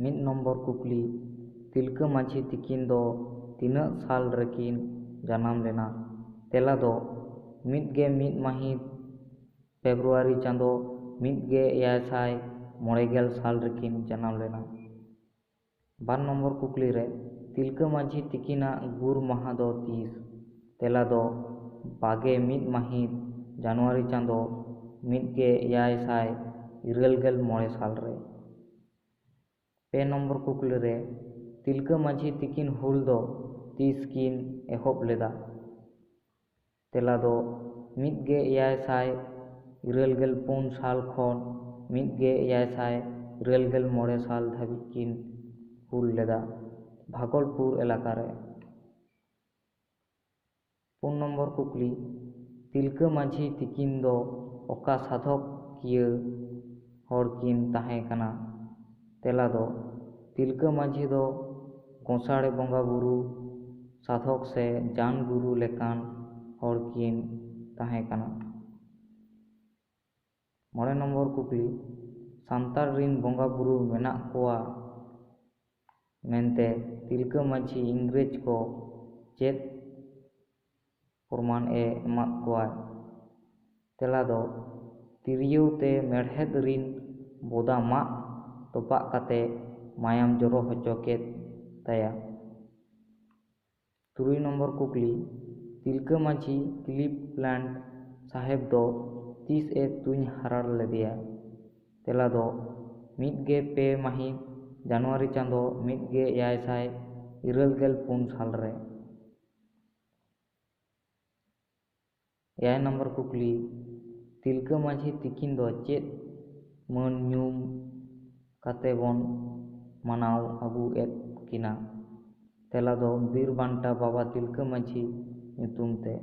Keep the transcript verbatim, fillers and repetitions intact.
ᱢᱤᱫ ᱱᱚᱢᱵᱚᱨ ᱠᱩᱠᱞᱤ, ᱛᱤᱞᱠᱟᱹ ᱢᱟᱹᱡᱷᱤ ᱛᱤᱠᱤᱱ ᱫᱚ ᱛᱤᱱᱟᱹᱜ ᱥᱟᱞ ᱨᱮᱠᱤᱱ ᱡᱟᱱᱟᱢ ᱞᱮᱱᱟ? ᱛᱮᱞᱟ ᱫᱚ ᱢᱤᱫ ᱜᱮ ᱢᱤᱫ ᱢᱟᱹᱦᱤᱛ ᱯᱷᱮᱵᱽᱨᱩᱣᱟᱨᱤ ᱪᱟᱸᱫᱚ ᱢᱤᱫ ᱜᱮ ᱮᱭᱟᱭ ᱥᱟᱭ ᱢᱚᱬᱮ ᱜᱮᱞ ᱥᱟᱞ ᱨᱮᱠᱤᱱ ᱡᱟᱱᱟᱢ ᱞᱮᱱᱟ᱾ ᱵᱟᱨ ᱱᱚᱢᱵᱚᱨ ᱠᱩᱠᱞᱤ ᱨᱮ, ᱛᱤᱞᱠᱟᱹ ᱢᱟᱹᱡᱷᱤ ᱛᱤᱠᱤᱱᱟᱜ ᱜᱩᱨ ᱢᱟᱦᱟ ᱫᱚ ᱛᱤᱥ? ᱛᱮᱞᱟ ᱫᱚ ᱵᱟᱜᱮ ᱢᱤᱫ ᱢᱟᱹᱦᱤᱛ ᱡᱟᱱᱩᱣᱟᱨᱤ ᱪᱟᱸᱫᱚ ᱢᱤᱫ ᱜᱮ ᱮᱭᱟᱭ ᱥᱟᱭ ᱤᱨᱟᱹᱞ ᱜᱮᱞ ᱢᱚᱬᱮ ᱥᱟᱞ ᱨᱮ᱾ ᱯᱮ ᱱᱚᱢᱵᱚᱨ ᱠᱩᱠᱞᱤ ᱨᱮ, ᱛᱤᱞᱠᱟᱹ ᱢᱟᱹᱡᱷᱤ ᱛᱤᱠᱤᱱ ᱦᱩᱞ ᱫᱚ ᱛᱤᱥ ᱠᱤᱱ ᱮᱦᱚᱵ ᱞᱮᱫᱟ? ᱛᱮᱞᱟ ᱫᱚ ᱢᱤᱫ ᱜᱮ ᱮᱭᱟᱭ ᱥᱟᱭ ᱤᱨᱟᱹᱞ ᱜᱮᱞ ᱯᱩᱱ ᱥᱟᱞ ᱠᱷᱚᱱ ᱢᱤᱫ ᱜᱮ ᱮᱭᱟᱭ ᱥᱟᱭ ᱤᱨᱟᱹᱞ ᱜᱮᱞ ᱢᱚᱬᱮ ᱥᱟᱞ ᱫᱷᱟᱹᱵᱤᱡ ᱠᱤᱱ ᱦᱩᱞ ᱞᱮᱫᱟ ᱵᱷᱟᱜᱚᱞᱯᱩᱨ ᱮᱞᱟᱠᱟ ᱨᱮ᱾ ᱯᱩᱱ ᱱᱚᱢᱵᱚᱨ ᱠᱩᱠᱞᱤ, ᱛᱤᱞᱠᱟᱹ ᱢᱟᱹᱡᱷᱤ ᱛᱤᱠᱤᱱ ᱫᱚ ᱚᱠᱟ ᱥᱟᱫᱷᱚᱠ ᱠᱤᱭᱟᱹ ᱦᱚᱲ ᱠᱤᱱ ᱛᱟᱦᱮᱸ ᱠᱟᱱᱟ? ᱛᱮᱞᱟ ᱫᱚ ᱛᱤᱞᱠᱟᱹ ᱢᱟᱹᱡᱷᱤ ᱫᱚ ᱜᱚᱸᱥᱟᱲᱮ ᱵᱚᱸᱜᱟ ᱵᱩᱨᱩ ᱥᱟᱫᱷᱚᱠ ᱥᱮ ᱡᱟᱱ ᱜᱩᱨᱩ ᱞᱮᱠᱟᱱ ᱦᱚᱲ ᱠᱤᱱ ᱛᱟᱦᱮᱸ ᱠᱟᱱᱟ᱾ ᱢᱚᱬᱮ ᱱᱚᱢᱵᱚᱨ ᱠᱩᱠᱞᱤ, ᱥᱟᱱᱛᱟᱲ ᱨᱤᱱ ᱵᱚᱸᱜᱟ ᱵᱩᱨᱩ ᱢᱮᱱᱟᱜ ᱠᱚᱣᱟ ᱢᱮᱱᱛᱮ ᱛᱤᱞᱠᱟᱹ ᱢᱟᱹᱡᱷᱤ ᱤᱝᱨᱮᱡᱽ ᱠᱚ ᱪᱮᱫ ᱯᱨᱚᱢᱟᱱ ᱮ ᱮᱢᱟᱫ ᱠᱚᱣᱟ? ᱛᱮᱞᱟ ᱫᱚ ᱛᱤᱨᱭᱳ ᱛᱮ ᱢᱮᱲᱦᱮᱫ ᱨᱤᱱ ᱵᱚᱫᱟ ᱢᱟᱜ ᱛᱚᱯᱟᱜ ᱠᱟᱛᱮ ᱢᱟᱭᱟᱢ ᱡᱚᱨᱚ ᱦᱚᱪᱚ ᱠᱮᱫ ᱛᱟᱭᱟ᱾ ᱛᱩᱨᱩᱭ ᱱᱚᱢᱵᱚᱨ ᱠᱩᱠᱞᱤ, ᱛᱤᱞᱠᱟᱹ ᱢᱟᱹᱡᱷᱤ ᱠᱞᱤᱵᱽᱞᱮᱱᱰ ᱥᱟᱦᱮᱵᱽ ᱫᱚ ᱛᱤᱥ ᱮ ᱛᱩᱧ ᱦᱟᱨᱟᱲ ᱞᱮᱫᱮᱭᱟ? ᱛᱮᱞᱟ ᱫᱚ ᱢᱤᱫ ᱜᱮ ᱯᱮ ᱢᱟᱹᱦᱤᱛ ᱡᱟᱱᱩᱣᱟᱨᱤ ᱪᱟᱸᱫᱚ ᱢᱤᱫ ᱜᱮ ᱮᱭᱟᱭ ᱥᱟᱭ ᱤᱨᱟᱹᱞ ᱜᱮᱞ ᱯᱩᱱ ᱥᱟᱞ ᱨᱮ᱾ ᱮᱭᱟᱭ ᱱᱚᱢᱵᱚᱨ ᱠᱩᱠᱞᱤ, ᱛᱤᱞᱠᱟᱹ ᱢᱟᱹᱡᱷᱤ ᱛᱤᱠᱤᱱ ᱫᱚ ᱪᱮᱫ ᱢᱟᱹᱱ ᱧᱩᱢ ᱠᱟᱛᱮ ᱵᱚᱱ ᱢᱟᱱᱟᱣ ᱟᱹᱜᱩ ᱮᱫ ᱠᱤᱱᱟ? ᱛᱮᱞᱟ ᱫᱚ ᱵᱤᱨ ᱵᱟᱱᱴᱟ ᱵᱟᱵᱟ ᱛᱤᱞᱠᱟᱹ ᱢᱟᱹᱡᱷᱤ ᱧᱩᱛᱩᱢ ᱛᱮ᱾